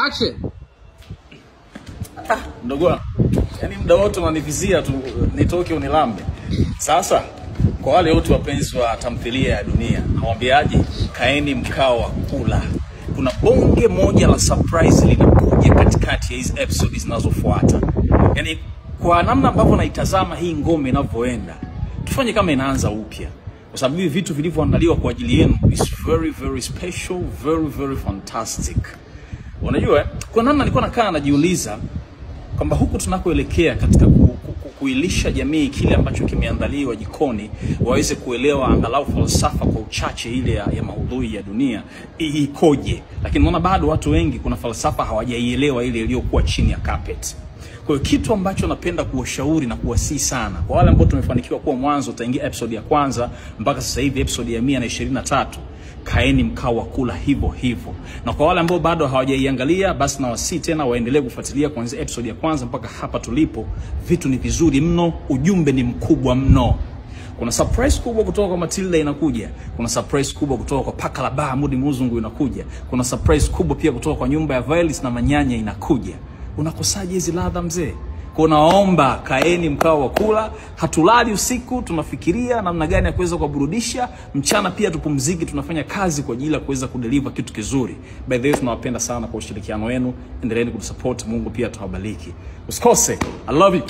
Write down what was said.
Action. Ndogo wangu, yani muda wote unanivizia tu nitoke unilambe. Sasa kwa wale wote wapenzi wa tamthilia ya Dunia, nawaambiaje? Kaeni mkao wa kula. Kuna bonge moja la surprise linakuja katikati ya hizi episodes zinazofuata. Yani kwa namna ambavyo naitazama hii ngome inavyoenda, tufanye kama inaanza upya. Kwa sababu hivi vitu vilivyoandaliwa kwa ajili yenu is very very special, very very fantastic. Unajua, kwa namna nilikuwa nakaa najiuliza kwamba huku tunakoelekea katika kuilisha jamii kile ambacho kimeandaliwa jikoni, waweze kuelewa angalau falsafa kwa uchache ile ya maudhui ya dunia ikoje. Lakini naona bado watu wengi kuna falsafa hawajaielewa ile iliyokuwa chini ya carpet. Kwa hiyo kitu ambacho napenda kuwashauri na kuwasihi sana kwa wale ambao tumefanikiwa kuwa mwanzo utaingia episode ya kwanza mpaka sasa hivi episode ya 123, kaeni mkao wa kula hivyo hivyo. Na kwa wale ambao bado hawajaiangalia, basi nawasihi tena waendelee kufuatilia kuanzia episode ya kwanza mpaka hapa tulipo. Vitu ni vizuri mno, ujumbe ni mkubwa mno. Kuna surprise kubwa kutoka kwa Matilda inakuja. Kuna surprise kubwa kutoka kwa Paka la Baa Mudi Muzungu inakuja. Kuna surprise kubwa pia kutoka kwa nyumba ya Violet na Manyanya inakuja. Unakosaje hizi ladha mzee? Kwa naomba kaeni mkao wa kula, hatulali usiku, tunafikiria namna gani ya kuweza kuwaburudisha, mchana pia tupumziki, tunafanya kazi kwa ajili ya kuweza kudeliver kitu kizuri. By the way, tunawapenda sana kwa ushirikiano wenu, endeleeni kutusupport, Mungu pia atawabariki. Usikose. I love you.